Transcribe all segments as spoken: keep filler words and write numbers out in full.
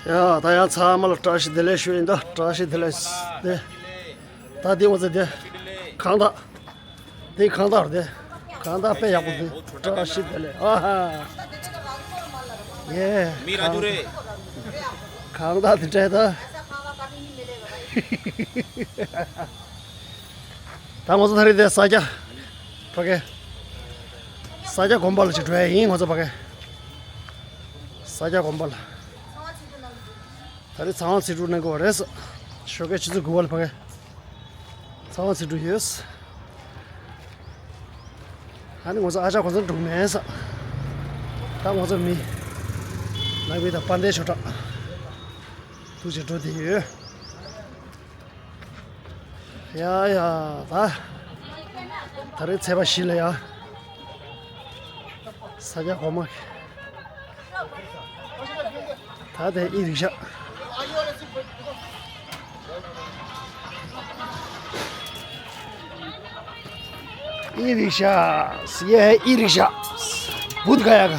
ཡ་ད་ཡང་ཚང་མ་ལ་བཀྲ་ཤིས་བདེ་ལེགས་ཞུ་ཡིན་ད། བཀྲ་ཤིས་བདེ་ལེགས་དེ། ད་འདི་ང་ཚོ་དེ་གང་ལྟར། དེ་གང་ལྟར་དེ། གང་ལྟར་དཔེ་ཡག་པོ་འདུག་བཀྲ་ཤིས་བདེ་ལེགས། ཨ་ཧ། ཡེ། མི་ར་ཇུ་རེད། གང་ལྟར་དེ་འདྲ་ད། ད་ང་ཚོ་ད་རེས་དེ་ས་སྐྱ། ཕ་གི། ས་སྐྱ་དགོན་པ་ལ་ཅིག་འགྲོ་ཡ་ཡིན་ང་ཚོ་ཕ་གི། ས་སྐྱ་དགོན་པ་ལ། ད་རེས་ཚངས་དབང་ཚེ་སྒྲུབ་གནང་གི་ཡོད་རེད། ཞོགས་ཀས་ཆུ་ཚོད་དགུ་པ་ལ་ཕ་གི། ཚངས་དབང་ཚེ་སྒྲུབ་ཡོད། ཨ་ནི་ང་ཚོ་ཨ་ཅག་གོང་ས་འགྲོ་མེད་ས། ད་ང་ཚོ་མི། ནང་མི་དང་དཔལ་ལྡན་ཆོས་གྲགས། ཐུགས་རྗེ་འགྲོ་བསྡད་ཡོད། ཡ་ཡ་ད། ད་རེས་ཚེས་པ་བཞི་ལ་ཡ། ས་སྐྱ་གོང་མ། ད་དེ་ཨི་རིག་ཤ། ཨི་རིག་ཤ། ཡེ་ཧེ་ཨི་རིག་ཤ། བུད་ག་ཡ་ག།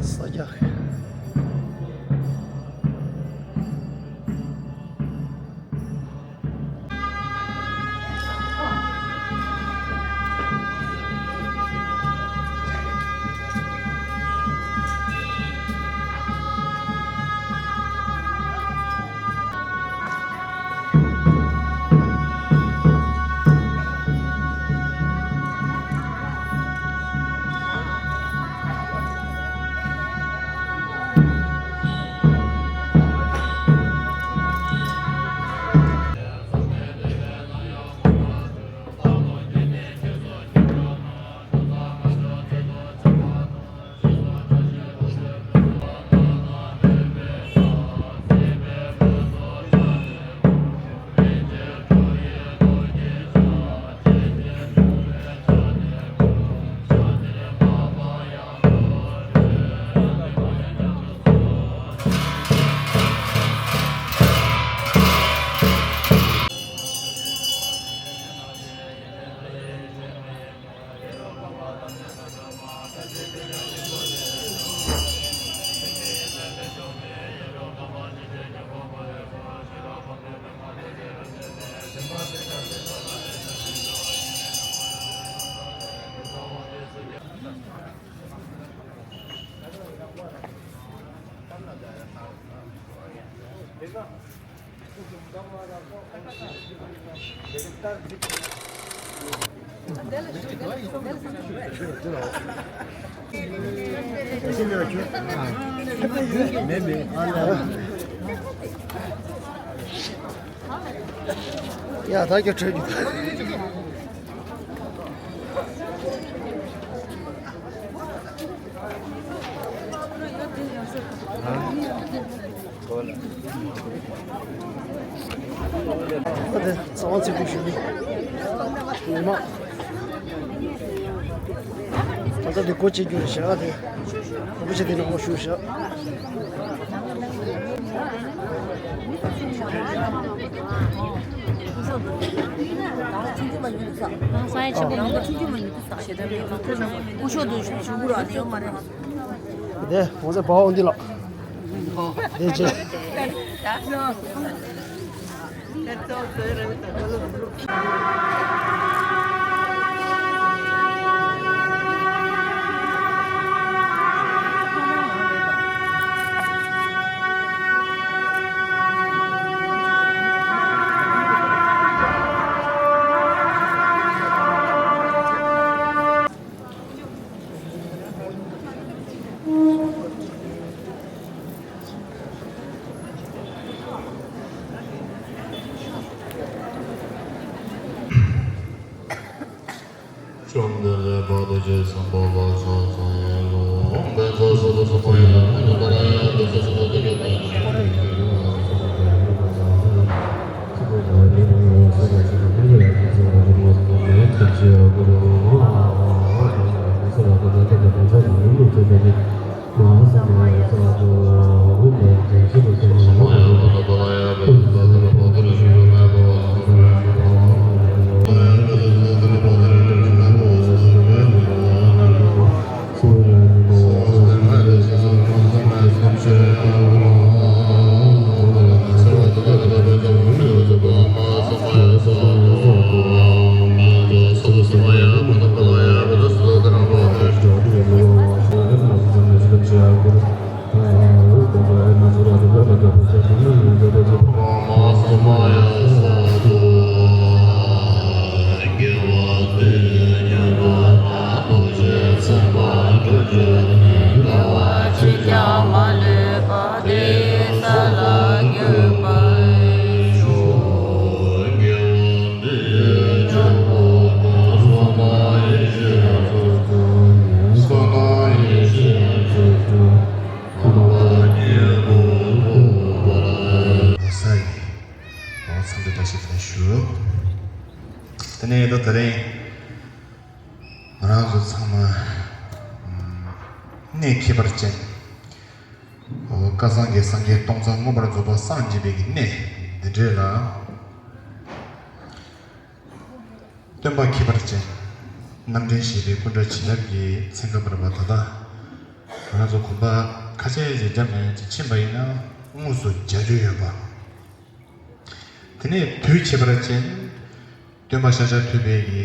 ས་རྒྱག་ཡ་ད་ཁྱོད་བྲོས་ཀྱི། ཨ་དེ་རྩ་བ་ཚིག་པོ་ཞུ་ནི། ཉི་མ། ད་ལྟ་དེ་སྒོ་ཕྱེ་རྒྱུ་རེད་ཤག་དེ། སྒོ་ཕྱེ་དེ་ནང་ལ་ཞུ་ཤག་དེ་འོང་ཟེར་བའོ་འདི་ལགས། དེ་རྗེས། ས་ཡི་འོ་འཚམས་འདྲི་བཀྲ་ཤིས་བདེ་ལེགས་ཞུ། དེ་ནས་ད་དེ་རིང་ང་རང་ཚོ་ཚང་མ་གནས་ཁྱད་པར་ཅན། སྐལ་བཟང་གི་སངས་རྒྱས་སྟོང་རྩ་མངོན་པར་རྫོགས་པར་སངས་རྒྱས་པའི་གི་གནས་འདི་འདྲས་ལ། སྟོན་པ་ཁྱད་པར་ཅན། རྣམ་འདྲེན་བཞི་པའི་སྐུ་འདྲ་བྱིན་རླབས་ཀྱི་ཚན་ཁ་འབར་བ་ད་ལྟ། ང་ཚོ་གོམ་པ་ཁ་ཤས་ཤིག་བརྒྱབ་ནས་ཅིག་ཕྱིན་པ་ཡིན་ན་དངོས་སུ་མཇལ་རྒྱུ་ཡོད་པ། དེ་ནས་དུས་ཁྱད་པར་ཅན། སྟོན་པ་ཤཱཀྱ་ཐུབ་པའི་གི་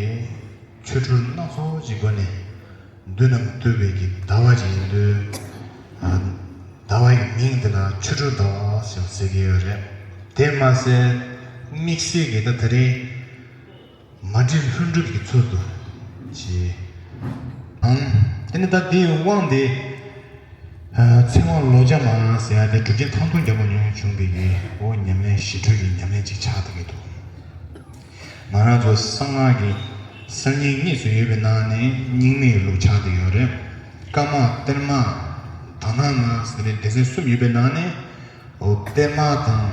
ཆོ་འཕྲུལ་སྣ་ཚོགས་ཀྱི་སྒོ་ནས་བདུད་རྣམས་བཏུལ་བའི་གི་ཟླ་བ་ཅིག་ཡིན་དུས། ཟླ་བ་ཡི་མིང་དེ་ལ་ཆོ་འཕྲུལ་ཟླ་བ་ཞེས་ཟེར་གྱི་ཡོད་རེད། དེ་མ་ཟད་དམིགས་བསལ་གྱི་ད་དེ་རིང་མ་བསྒྲིལ་ལྷུན་གྲུབ་ཀྱི་ཚུལ་དུ་ཞེས་དང་། དེ་ནི་ད་དེའི་དབང་དེ། ཚེ་དབང་ལོ་བརྒྱ་མ་ཟེར་ཡ་དེ་གྲུབ་ཆེན་ཐང་སྟོང་རྒྱལ་པོ་ཉིད་བྱུང་བའི་གི་འོ་ཉམས་ལེན་ཞི་ཁྲོའི་གི་ཉམས་ལེན་ཅིག་ཆགས་བསྡད་ཀྱི་འདུག་ང་རང་ཚོ་གསང་སྔགས་ཀྱི་གསར་རྙིང་གཉིས་སུ་ཡོད་པའི་ནང་ནས་རྙིང་མའི་ལུགས་ཆགས་བསྡད་ཡོད་རེད། བཀའ་མ་གཏེར་མ་དག་སྣང་མ་ཟེར་ནས་སྡེ་ཚན་གསུམ་ཡོད་པའི་ནང་ནས། འོ་གཏེར་མ་དང་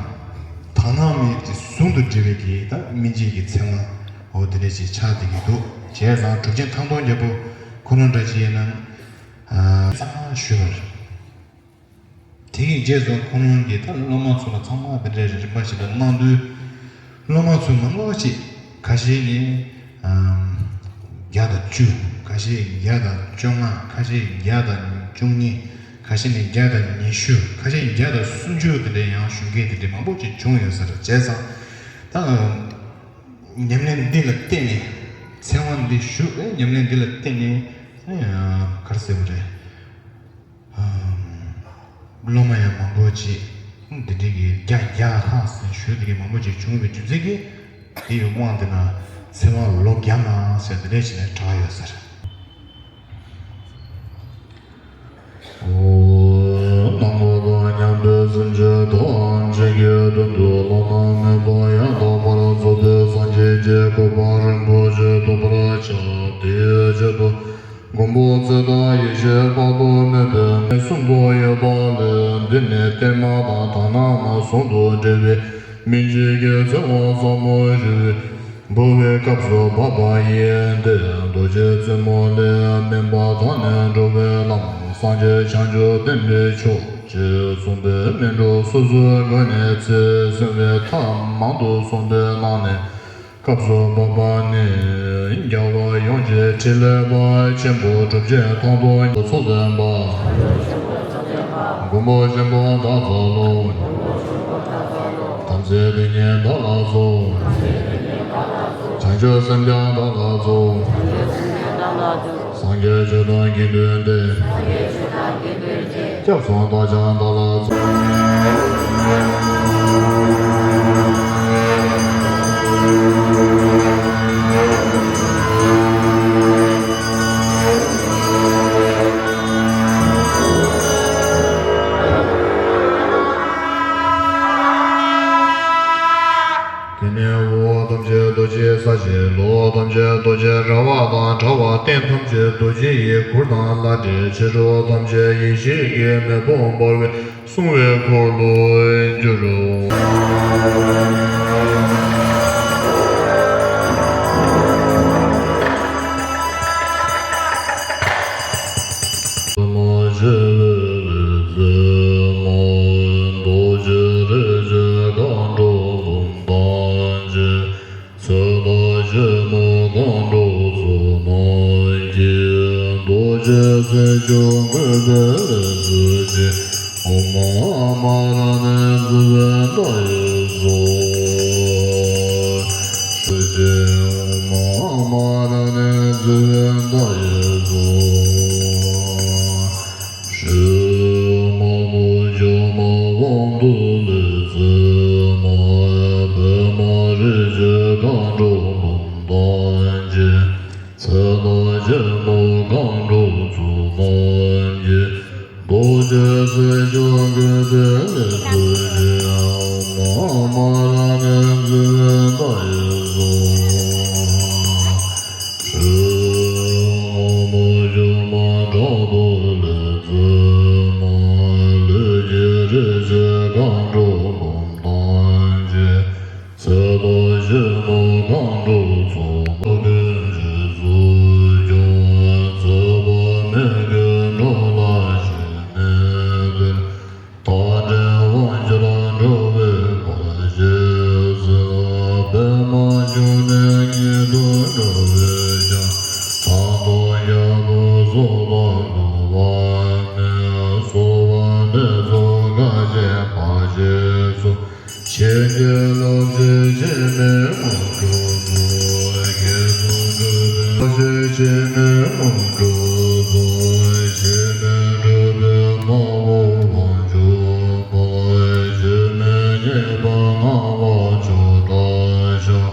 དག་སྣང་མའི་གི་ཟུང་དུ་འབྲེལ་བའི་གི་ད་སྨིན་བྱེད་ཀྱི་ཚེ་དབང་འོ་དེ་འདྲ་ཞིག་ཆགས་བསྡད་ཀྱི་འདུག་བྱས་ཙང་གྲུབ་ཆེན་ཐང་སྟོང་རྒྱལ་པོ་ཁོ་རང་འདྲ་ཞིག་ཡིན་ན་གསང་སྔགས་ཞུ་བར། དེ་གི་རྗེས་སུ་ཁོང་རང་གིས་ད་སློབ་མ་ཚོ་ལ་ཚང་མ་དེ་འདྲའི་རིམ་པ་ཞིག་ཏུ་གནང་དུས། སློབ་མ་ཚོ་མང་པོ་ཅིག་ཁ་ཤས་ནི་ཨམ་བརྒྱ་དང་བཅུ། ཁ་ཤས་བརྒྱ་དང་བཅོ་ལྔ། ཁ་ཤས་བརྒྱ་དང་བཅུ་གཉིས། ཁ་ཤས་ནི་བརྒྱ་དང་ཉི་ཤུ། ཁ་ཤས་བརྒྱ་དང་སུམ་ཅུ་དེ་འདྲའི་ཡང་ཞུ་མཁན་དེ་འདྲའི་མང་པོ་ཅིག་བྱུང་ཡོད་ས་རེད། བྱས་ཙང་ད་ཉམས་ལེན་འདི་ལ་བརྟེན་ནས་ཚེ་དབང་འདི་ཞུ། ཉམས་ལེན་འདི་ལ་བརྟེན་ནས་ག་རེ་ཟེར་བ་རེད། སློབ་མ་ཡང་མང་པོ་ཅིག་འདི་འདྲའི་གི་བརྒྱ་བརྒྱ་ལྷག་ཟེར་ཞུ་འདི་གི་མང་པོ་ཅིག་བྱུང་བའི་རྒྱུ་མཚན་གྱིས། དེ་ཡི་དབང་དེ་ན་ཚེ་དབང་ལོ་བརྒྱ་མ་ཟེར་འདི་འདྲའི་ཞིག་ནས་གྲགས་ཡོད་ཟེར། ནང་པ་དང་མཉམ་པའི་སེམས་ཅན་ཐམས་ཅད་ཀྱི་དོན་དུ་བླ་ན་མེད་པ་ཡང་དག་པར་རྫོགས་པའི་སངས་རྒྱས་ཀྱི་གོ་འཕང་རིན་པོ་ཆེ་ཐོབ་པར་བྱ། དེའི་ཆེད་དུ། མགོན་པོ་ཚེ་དང་ཡེ་ཤེས་དཔག་ཏུ་མེད་པའི་མི་གསུང་དུ་ཡོད་པ་ལས། འདི་ནི་བརྟན་མ་དང་དག་སྣང་མ་ཟུང་དུ་འབྲེལ་བའི་སྨིན་བྱེད་ཀྱི་ཚེ་དབང་ཟབ་མོ་ཞུ་བའི་འབུལ་བའི་སྐབས་སུ་བབ་པ་ཡིན་ཏེ། རྡོ་རྗེ་རྩེ་མོ་ལས། སྨིན་པ་དང་ནི་འགྲོ་བའི་ལམ། སངས་རྒྱས་བྱང་ཆུབ་བསྟན་པའི་མཆོག་ཅེས་གསུངས་པའི་སྨིན་གྲོལ་སོ་སོའི་སྒོ་ནས་ཚེ་བསྲིང་བའི་ཐབས་མང་དུ་གསུངས་པའི་ནང་ནས། སྐབས་སུ་བབ་པ་ནི། རྒྱལ་བ་ཡོངས་ཀྱི་ཕྲིན་ལས་པ་ཆེན་པོ་གྲུབ་ཆེན་ཐང་སྟོང་ཚོགས་ལྡན་པ། མགོན་པོ་ཆེན་པོ་བདག་རྩ་ལོ། དམ་ཚིག་དེ་ཉིད་བདག་ལ་སྩོལ། བྱང་ཆུབ་སེམས་ཀྱང་བདག་ལ་སྩོལ། སངས་རྒྱས་ཆོས་དང་དགེ་འདུན་ཏེ། སྐྱབས་སུ་བདག་ཀྱང་བདག་ལ་སྩོལ། དེ་ནས་འོག་ཐམས་ཅད་རྡོ་རྗེའི་ས་གཞི་ལུས་ཐམས་ཅད་རྡོ་རྗེའི་ར་བ་དང་ཕྲ་བ། སྟེང་ཐམས་ཅད་རྡོ་རྗེ་ཡི་གུར་དང་ལྷ་འདྲེ། ཕྱི་རོལ་ཐམས་ཅད་ཡེ་ཤེས་ཀྱི་མེ་དཔུང་འབར་བས་སྲུང་བའི་འཁོར་ལོས་སྒྱུར་རོ། མ་ཞི་བའི་རྡོ་རྗེ་རིགས་བཞི་མཁའ་འགྲོ་འཛུམ་ཐང་ཅན། ཚེ་དང་ཞི་མོ་མཁའ་འགྲོ་ཚོགས་རྣམས་ཀྱིས། རྡོ་རྗེ་སྲས་མཆོག་བཀུར་སྟི་ལ་གསོལ་ཞིང་། ཨོཾ་ཨ་མ་ར་ཎི་ཛི་བྷེ་ཏ་ཡེ་སྭཱ་ཧཱ། ཨོཾ་ཨ་མ་ར་ཎི་ཛི་བྷེ་ཏ་ཡེ་སྭཱ་ཧཱ། ཞི་མ་མོ་ཇོ་མ་དབང་དུ་ལས། ཙི་མ་པདྨ་རིགས་བཞི་མཁའ་འགྲོ་འཛུམ་ཐང་ཅན། ཚེ་དང་ཞི་མོ་མཁའ་འགྲོ་ཚོགས་རྣམས་ཀྱིས། རྡོ་རྗེ་སྲས་མཆོག་བཀུར་སྟི་ལ་གསོལ་ཞིང་། ཨོཾ་ཨ་མ་ར་ཎི་ཛི་བྷེ་ཏ་ཡེ་སྭཱ་ཧཱ། ཧྲཱིཿ་ཨོཾ་ཨ་མོ་ཇོ་མ་དྲག་པོ་ལས། ཙི་མ་ལས་ཀྱི་རིགས་བཞི་མཁའ་འགྲོ་འཛུམ་ཐང་ཅན། ཚེ་དང་ཞི་མོ་མཁའ་འགྲོ་ཚོགས་རྣམས་ཀྱིས། རྗེས་སུ་སྐྱོང་ཚེ་དཔག་མེད་ཀྱི་འགྲོ་ལ་ཞི་གནས་སྟེར། མཐའ་བྲལ་དབང་ཕྱུག་འགྲོ་བའི་མགོན་ཞེས་གསོལ། པདྨ་འབྱུང་གནས་ཉིད་དུ་འགྲོ་བས་ཀྱང་། ཐང་སྟོང་རྒྱལ་པོའི་སྲོག་དང་བསླུ་བ་མེད། གསོལ་བ་འདེབས་སོ་དགའ་ཆེན་འབའ་ཞིག་སོགས། བྱིན་གྱིས་བརླབ་ཕྱིར་འཆི་མེད་དངོས་གྲུབ་སྩོལ། བགེགས་དང་འཁྲུགས་པའི་ཕྱིར་འཆི་མེད་དངོས་གྲུབ་སྩོལ། འཆི་མེད་འཁྲུགས་པའི་དམག་དཔུང་དབང་ཕྱུག་དཔའ། འཆི་མེད་གཉེན་པོ་ངག་དབང་མཆོག་དང་ཕྱག་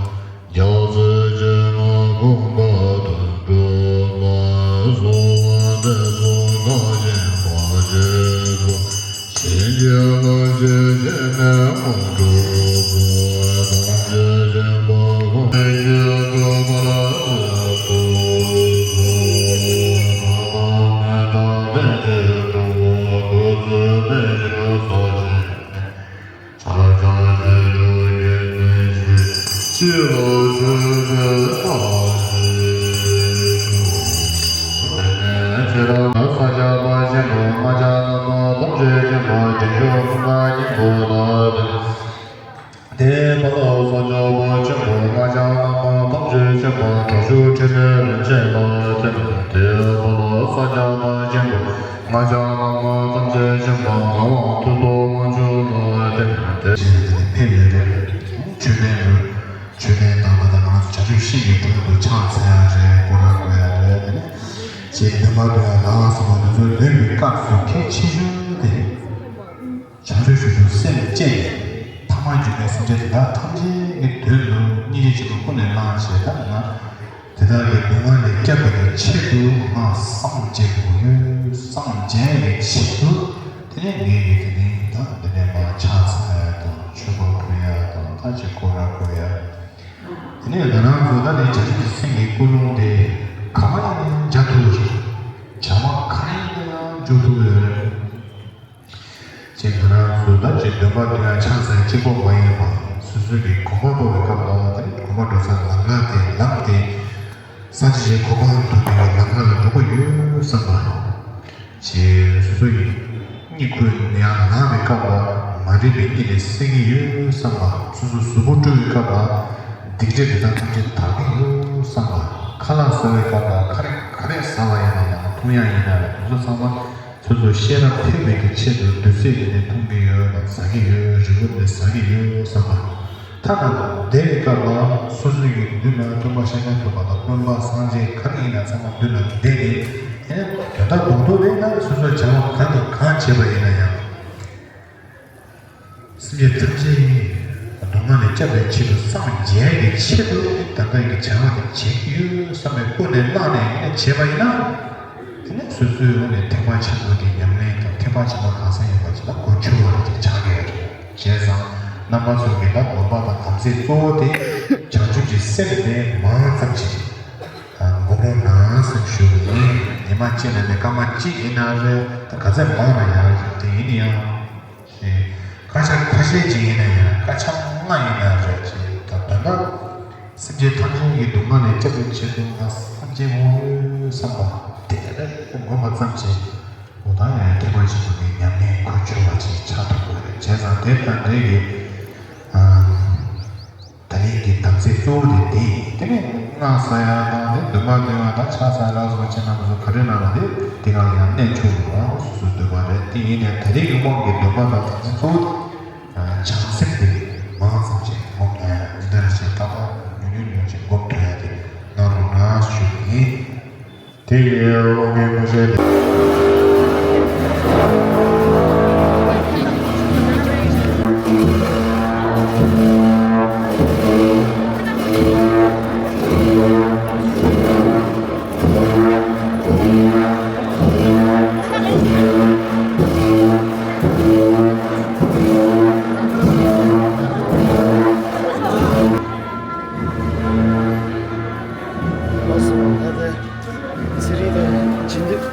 རྒྱལ་སྲས་སྤྱན་སྔ་ཀུན་དགའ་དོན་གྲུབ་ལ། གསོལ་བ་འདེབས་སོ་དགའ་ཆེན་འབའ་ཞིག་སོགས། བྱིན་གྱིས་བརླབ་ཕྱིར་འཆི་མེད་དངོས་གྲུབ་སྩོལ། ཐམས་ཅད་མཁྱེན་པ་ཀུན་ལས་ཀྱི་གོ་འཕང་མཐར་ཐུག་སོགས། ཐོག་མེད་དང་ལྡན་གྱི་གྲོགས་པོ་འཁོར་ཚུལ་མེད་ཕྱིར་སོགས་བྱས་ནས། ཕྱག་རྒྱ་ཆེ་ཆུང་ཡོད་མེད་ཅི། སྤྱི་ལ་བརྗོད་པའི་ཐབས་ཤེས་ཤོག། དེ་ནས་ཁྱེད་རང་ས་སྐྱ་པ་ཆེན་པོ་ལྔ་བརྒྱ་ནང་མ་ཐམས་ཅད་མཁྱེན་པ་དྲིན་ཤོར་ཀུན་དགའ་སྙིང་པོ་ལ་བརྟེན། དེ་ཕ་ལ་ས་སྐྱ་པ་ཆེན་པོ་ལྔ་བརྒྱ་ནང་མ་ཐམས་ཅད་མཁྱེན་པ་དྲག་ཤུལ་ཁྲི་སྟེང་རིན་ཆེན་ལ་བརྟེན། དེ་ཕ་ལ་ས་སྐྱ་པ་ཆེན་པོ་ལྔ་བརྒྱ་ནང་མ་ཐམས་ཅད་མཁྱེན་པ་ངག་དབང་ཐུབ་ཐོབ་དབང་ཕྱུག་ལ་བརྟེན། དེ་ཕེབས་ཡོད་རེད། མཆོད་རྟེན་ལ་མཆོད་རྟེན་དང་མ་དང་ང་ཚོ་བྱང་ཆུབ་ཤིང་གི་དྲུང་དུ་ཕྱག་འཚལ་ཡ་རེད། སྐོར་ར་སྐོར་ཡ་རེད། དེ་ནས་ཞེས་འདོན་པ་འདོན་ཡ་ལ་སོགས་པ་འདི་ཚོ་འདོན་པའི་སྐབས་སུ་གལ་ཆེ་ཤོས་དེ། བྱང་ཆུབ་ཞི་ཁྲོའི་སེམས་བསྐྱེད་ནས་ཐ་མལ་འགྱུར་མེད་སེམས་ཅན་དེ་དག་ཐམས་ཅད་ཀྱི་དོན་དུ་སྙིང་རྗེ་ཆེན་པོ་ཀུན་ནས་བསླངས་བྱས། ད་ང་དེ་དག་གི་སྡུག་བསྔལ་ལས་སྐྱབས་དགོས་པའི་ཆེད་དུ་ང་སངས་རྒྱས་དགོས་ཡོད། སངས་རྒྱས་པའི་ཆེད་དུ་དེ་ནས་ངས་ཀྱི་དེ་ནས་ད་འདི་ནས་མར་ཕྱག་འཚལ་ཡ་དང་མཆོད་པ་ཕུལ་ཡ་དང་ད་ཅིག་སྐོར་ར་སྐོར་ཡ། དེ་ནས་ང་རང་ཚོ་ད་ནི་བྱང་ཆུབ་ཀྱི་སེམས་ཀྱི་ཀུན་སློང་དེ་ག་པར་ཡང་བརྒྱབ་ཐུབ་ཀྱི་རེད། ལ་ཅིག་འདོན་པ་འདོན་ཡ་ཆགས་ཚར་གཅིག་པོ་མ་ཡིན་པ། སོ་སོ་གི་གོམ་པ་སྤོ་བའི་སྐབས་ལ་དེ་གོམ་པ་འགྲོ་ས་ལམ་ཁ་དེ་ལམ་དེ་ས་ཆ་ཞིག་གོམ་པ་འགྲོ་བའི་ལམ་ཁ་ལ་འགྲོ་གི་ཡོད་བསམ་པ། ཅེས་སོ་སོ་ཡི་གཉིད་ཁུག་ཡང་ལངས་པའི་སྐབས་ལ་མ་འདྲེས་པའི་གཉིད་ལས་སད་ཀྱི་ཡོད་བསམ་པ། སོ་སོ་གཟུགས་པོ་བཀྲུ་བའི་སྐབས་ལ་སྡིག་སྒྲིབ་རེ་དང་ཐམས་ཅད་དག་གི་ཡོད་བསམ་པ། ཁ་ལག་ཟ་བའི་སྐབས་ལ་ཁ་རས་ག་རེ་ཟ་བ་ཡིན་ན་ཡང་འཐུང་ཡ་ཡིན་ན་ཡང་དེ་ཚོ་ཚང་མ་སོ་སོ་ཤེས་རབ་འཕེལ་བའི་གི་ཆེད་དུ་བདུད་རྩི་ཡིན་ནའི་འཐུང་གི་ཡོད་ལ་ཟ་གི་ཡོད། རིལ་བུ་འདི་ཟ་གི་ཡོད་བསམ་པ། ཐ་ན་བསྡད་པའི་སྐབས་ལ་སོ་སོ་ཡི་མདུན་ལ་སྟོན་པ་ཤཱཀྱ་ཐུབ་པ་དང་སྟོན་པ་སངས་རྒྱས་ག་རེ་ཡིན་ན་ཚང་མ་མདུན་ལ་བསྡད་ནས་ཡིན་ན་དོན་དག་རྡོག་རྡོག་རེད་ན་སོ་སོའི་བྱ་བ་གང་དང་གང་བྱས་པ་ཡིན་ན་ཡང་། སེམས་ཅན་ཐམས་ཅད་སྡུག་བསྔལ་ལས་སྐྱོབ་པའི་ཆེད་དུ་སངས་རྒྱས་ཀྱི་ཆེད་དུ་ད་ལྟ་ཡི་བྱ་བ་དེ་བྱེད་ཀྱི་ཡོད་བསམ་པའི་ཀུན་ནས་བླངས་ནས་བྱས་པ་ཡིན་ན། དེ་ནས་སོ་སོའི་ངོས་ནས་ཐེག་པ་ཆེན་པོ་དེ་ཉམས་ལེན་དང་ཐེག་པ་ཆེན་པོ་གང་ཟག་ཡིན་པ་ཅིག་ལ་གོ་ཆོད་པ་རེད་ཅེས་ཆགས་ཀྱི་ཡོད་རེད། བྱས་ཙང་རྣམ་པ་ཚོ་གི་ལ་སྡོམ་པ་དང་དམ་ཚིག་གཙོ་བོ་དེ་བྱང་ཆུབ་ཀྱི་སེམས་དེ་མང་ཙམ་ཞིག་སྒོམ་རོགས་གནང་ཟེར་ཞུ་གི་ཡིན། ཉི་མ་གཅིག་ལ་ནི་སྐར་མ་གཅིག་ཡིན་ན་རེད། ད་ག་ཚད་མང་ན་ཡང་རེད། དེ་ཡིན་ན་ཡང་། ཞེས། སྐར་ཆ་ཁ་ཤས་ཅིག་ཡིན་ན་ཡང་སྐར་ཆ་ལྔ་ཡིན་ན་རེད་ཅེས་ད་དོན་དག་སེམས་ཅན་ཐམས་ཅད་ཀྱི་སྡུག་བསྔལ་ལས་སྐྱོབ་པའི་ཆེད་དུ་ང་སངས་རྒྱས་འོང་ཡོད་བསམ་པ་དེ་ལྟར་བསྒོམ་པ་ཙམ་གྱིས་འོ་ད་ཡང་ཐེག་པ་ཆེན་པོ་གི་ཉམས་ལེན་གོ་ཆོད་པ་ཅིག་ཆགས་ཐུབ་དགོས་རེད། བྱས་ཙང་དེ་དང་འབྲེལ་གྱི་ཨ། ད་རིང་གི་དམ་ཚིག་གཙོ་བོ་དེ་དེ་ཡིན། དེ་ནས་སྔགས་བཟླ་ཡ་དང་དེ་འདོན་པ་འདོན་ཡ་དང་ཕྱག་འཚལ་ལ་སོགས་བྱེད་ན་ང་ཚོ་ག་རེ་གནང་ན་དེ་དེ་ག་ལ་ཡང་གནས་ཆོག་གི་རེད། སོ་སོའི་འདོད་པ་རེད། དེ་ཡིན་ནའི་ད་རིང་གི་དབང་གི་འདོན་པ་དང་དམ་ཚིག་གཙོ་བོ་དེ་བྱང་སེམས་དེ་མང་ཙམ་ཅིག་སྒོམ་ནས་འདི་ལྟར་བྱས་ཏག་ཏག་ཉུང་ཉུང་ཉུང་ཅིག་སྒོམ་ཐུབ་ཡ་དེ་གནང་རོགས་གནང་ཞུ་གི་ཡིན། དེ་ཡི་དབང་གིས་མ་ཤེས་ཏེ། ལགས་སོ། ད་ལྟ་ཚེ་རིང་དང་སྦྱིན་འདུས།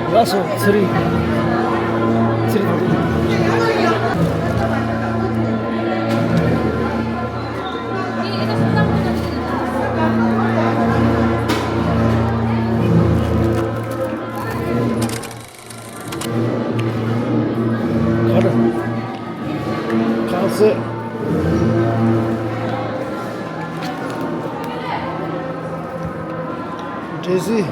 ལགས་སོ། ཚེ་རིང་། ཚེ་རིང་། གར། གར་ཟེར། འདྲེ་སྲིན།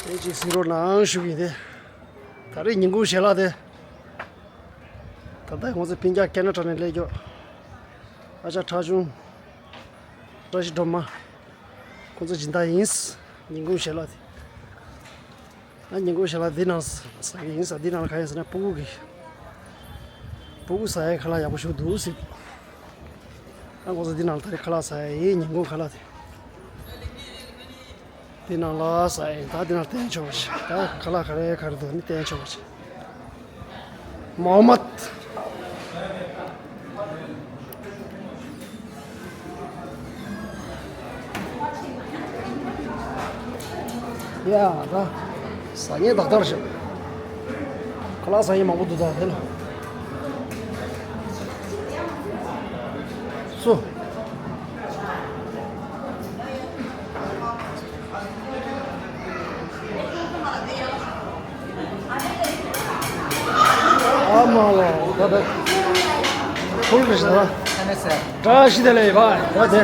དེ་ཅིག་ཟིན་རོགས་གནང་ཞུ་གི་ཡིན་ཏེ། ད་རེས་ཉིན་གུང་ཞལ་ལག་དེ། ད་ལྟ་ང་ཚོ་སྤུན་ཀྱག་ཁེ་ན་ཌ་ནས་སླེབས་རྒྱུ། ཨ་ཅག་ཁྲ་ཆུང་། བཀྲ་ཤིས་སྒྲོལ་མ། ཁོང་ཚོ་སྦྱིན་བདག་ཡིན། ཉིན་གུང་ཞལ་ལག་དེ། ང་ཉིན་གུང་ཞལ་ལག་འདི་ནང་ཟ་གི་ཡིན་ཟེར། འདི་ནང་ལ་ག་རེ་ཟེར་ན་སྤུ་གུ་གི། སྤུ་གུ་ཟ་ཡའི་ཁ་ལག་ཡག་པོ་ཞིག་འདུག་ཟེར། ང་ཁོང་ཚོ་འདི་ནང་ལ་ད་རེས་ཁ་ལག་ཟ་ཡ་ཡིན། ཉིན་གུང་ཁ་ལག་དེ། འདི་ནང་ལ་ཟ་ཡ་ཡིན། ད་འདི་ནང་བསྟན་ཆོག་པ་ཞིག་ད་ཁ་ལག་ག་རེ་ག་རེ་འདུག་ནི་བསྟན་ཆོག་པ་ཞིག་མ་འོ་མ། ཡ་ད། ཟ་མཁན་ཏག་ཏག་རེད་ཤག་ཁ་ལག་ཟ་མཁན་མང་པོ་འདུག་ད་དེ་ལ། སུ། ཨ་མ་ལོ། ད་ད། ཕུལ་རེད་ཤག་ད། བཀྲ་ཤིས་བདེ་ལེགས་བ། ད་དེ།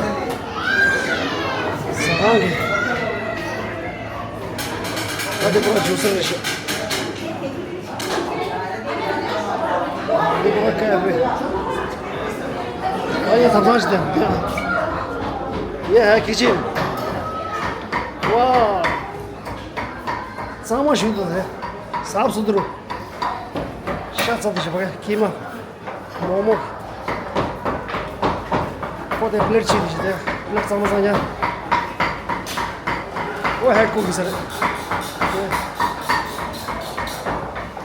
ཟ་ཁང་གི། ད་དེ་པུ་ར་ཇུ་སི་རེད་ཤག་འདི་པུ་ར་ཀ་ཕེ། ཨ་ཡེ་ཐབ་ཚང་ཞིག་དང་། ཡེ་ཧ་ཁི་ཆན། ཝ། གཙང་མ་ཞིག་འདུག་དེ། ཟབ་སུ་འདུག་ཅག་ཙག་ཏུ་བྱེད་པ་ཀི་མ། མོག་མོག་ཁོ་དེ་པླེ་ཊི་ཆེ་གི་ཞིག་དེ་པླེ་ཊི་གཙང་མ་གཙང་རྐྱང་། ཨོ་ཧེ་ཀུག་གི་ཟེར། དེ་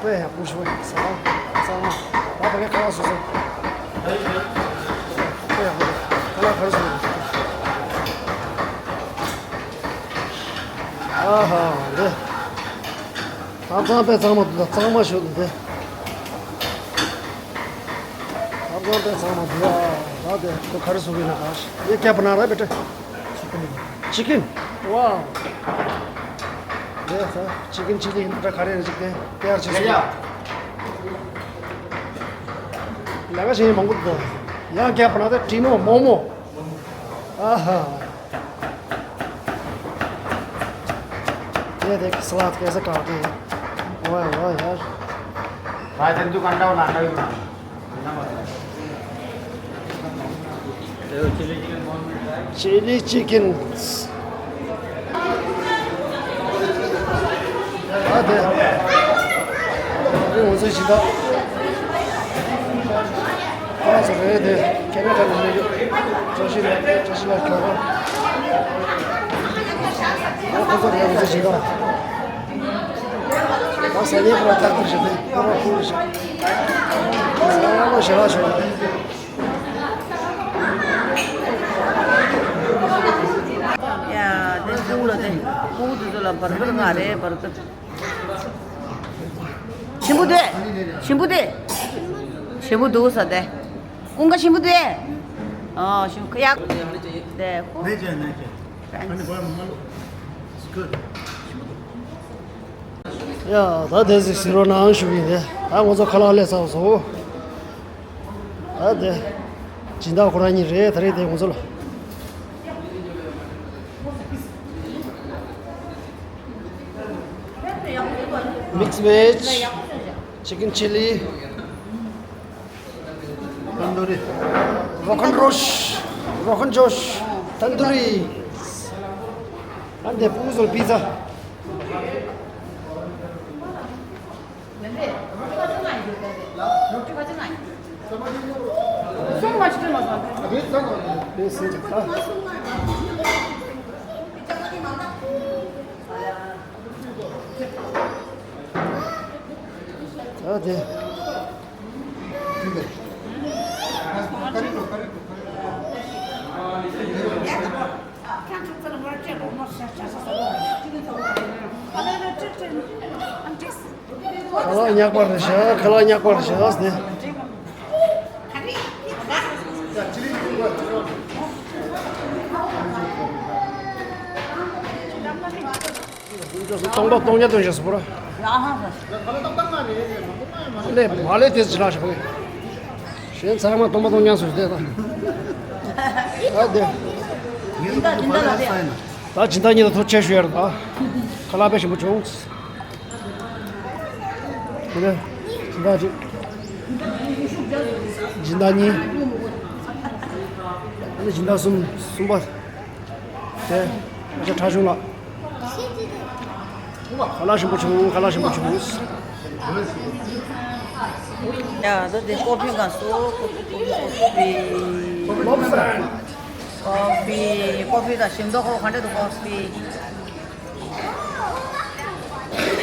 དཔེ་ཡག་པོ་ཞིག་ཟ་གཙང་མ། ད་ཕ་གི་ཁ་བ་སོ་སོ། དཔེ་ཡག་པོ་རེད། ཁ་ལག་ག་རེ་བཟོས་ཡོད་རེད། ཨ་ཧ་འདི། ད་གཙང་དཔེ་གཙང་མ་འདུག་ད་གཙང་མ་ཞིག་འདུག་དེ། ཨབ་གྷན་པའི་ཚང་མ་འདུག་ཨ། ད་དེ་ཁོ་ག་རེ་བཟོ་གི་ཡིན་ན་ག་ཤི་ཡེ་ཀྱ་བ་ན་ར་བེ་ཏྲ། ཅི་ཀིན། ཅི་ཀིན། ཝའོ། དེ་ས་ཅི་ཀིན་ཅི་ལི་ཡིན་ད་ག་རེ་ཡིན་ཅིག་དེ་དེ་ཡར་ཅི་བཟོ། ལ་ག་ཞིག་ཡིན་མང་པོ་འདུག་ཡང་ཀྱ་བ་ན་དེ་ཀྲི་མོ་མོ་མོ། ཨ་ཧ། དེ་དེ་ས་ལ་དེ་ས་ག་དེ། ཝའོ་ཝའོ་ཡར། ཕ་དེ་འདུག་ག་འདྲ་བ་ན་འདྲ་ཡོད་ན། Chili chicken. ཨ་དེ། རི་འོ་ཚོད་ཞིག་ད། ཁོ་རང་ཚོ་རེད་དེ། ཁེ་ན་ཌ་ནས་སླེབས་ཡོད། བཀྲ་ཤིས་ལགས། བཀྲ་ཤིས་ལགས་ཁྱོད་རང་། ཨ་ཁོ་ཚོ་རེད་འོ་ཚོད་ཞིག་ད། ད་ཟ་ཉེ་ཁོ་རང་ཏག་ཏག་ཞིག་དེ། ཁོ་རང་ཁུར་ཞིག་ཡ། དེ་ཀུ་ལ་དེ་ཀུ་དེ་ཚོ་ལ་བར་གར་ང་རེ་བར་གར། ཞིམ་པོ་དེ། ཞིམ་པོ་དེ། ཞིམ་པོ་འདུག་ས་དེ། ཀུན་དགའ་ཞིམ་པོ་དེ། ཨ་ཞིམ་ཁ་ཡག་དེ་ཀུ། ཡ་ད་དེ་ཟིག་ཟེར་རོགས་གནང་ཞུ་གི་ཡིན། ད་ང་ཚོ་ཁ་ལག་ལས་ཚར་སོང་། ཨ་དེ། སྦྱིན་བདག་ཁོ་རང་གཉིས་རེད། ད་རེས་དེ་ང་ཚོ་ལ། Mixed veg, chicken chili, tandoori, Rogan Josh, Rogan Josh, tandoori, and the puzo pizza. ད་དེ། ཁ་ལག་ཉག་པ་རེད་ཤག་ཁ་ལག་ཉག་པ་རེད་ཤག་ཟེར། སྟོང་པ་སྟོང་ཉག་སྟོན་ཤག་སུ་པོ་ར། ལས་མ་ལས་དེ་ཅི་ལ་ཤག་པོ། གཞན་ཚང་མ་སྟོང་པ་སྟོང་ཉག་སུ་བསྡད་ད། ད་དེ། ད་སྦྱིན་བདག་གཉིས་ལ་ཐུགས་རྗེ་ཆེ་ཞུ་ཡ་རེད་ད། ཁ་ལག་དཔེ་ཞིམ་པོ་བྱུང་། དེ་ནས་སྦྱིན་བདག་གཅིག་སྦྱིན་བདག་གཉིས། ཨ་ནི་སྦྱིན་བདག་གསུམ། གསུམ་པ། དེ་ཨ་ཅག་ཁྲ་ཆུང་ལགས། ཁ་ལག་ཞིམ་པོ་བྱུང་། ཁ་ལག་ཞིམ་པོ་བྱུང་། ཡ་ད་དེ་ཀོ་ཕི་ག་སོ། ཀོ་ཕི་ཀོ་ཕི་ཀོ་ཕི། ཀོ་ཕི་ཀོ་ཕི་དང་ཞིམ་མདོག་ཁོ་ག་འདྲ་འདུག་ཀོ་ཕི།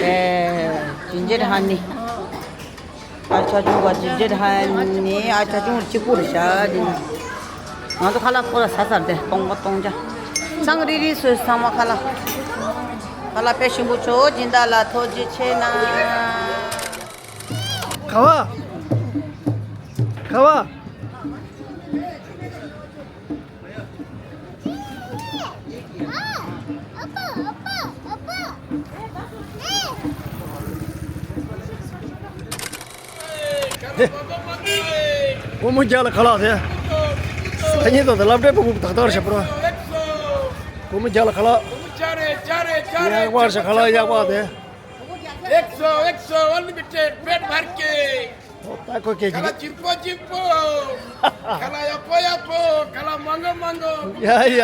ཨེ་ཇིན་ཇར་ཧ་ནི། ཨ་ཅག་ཆུང་ག་ཇིན་ཇར་ཧ་ནི། ཨ་ཅག་ཆུང་གཅིག་པུ་རེད་ཤག་འདི་ནི། ང་ཚོ་ཁ་ལག་ཁོ་ལ་ཟ་ཚར་ཏེ་སྟོང་པ་སྟོང་ཆ། ཚང་རིལ་རིལ་སོས་ཚང་མ་ཁ་ལག་ཁ་ལག་དཔེ་ཞིམ་པོ་བྱུང་། སྦྱིན་བདག་ལ་ཐུགས་རྗེ་ཆེ་གནང་། ཁ་བ། ཁ་བ། སྒོར་མོ་བརྒྱ་ལ་ཁ་ལག་དེ། སང་ཉིན་དང་དེ་སློབ་གྲྭའི་ཕྲུ་གུ་ཏག་ཏག་བྱེད་པ་ར། སྒོར་མོ་བརྒྱ་ལ་ཁ་ལག་ཡག་པ་རེད་ཤག་ཁ་ལག་ཡག་པ་དེ། ཨེག་སོ་ཨེག་སོ་ཨན་ལི་མི་ཊེཌ་བེཊ་མར་ཀེཊ། ད་ཁོ་སྐད་ཁ་ལག་ཅིག་སྐྱིད་པོ་སྐྱིད་པོ། ཁ་ལག་ཡག་པོ་ཡག་པོ། ཁ་ལག་མང་པོ་མང་པོ། ཡ་ཡ།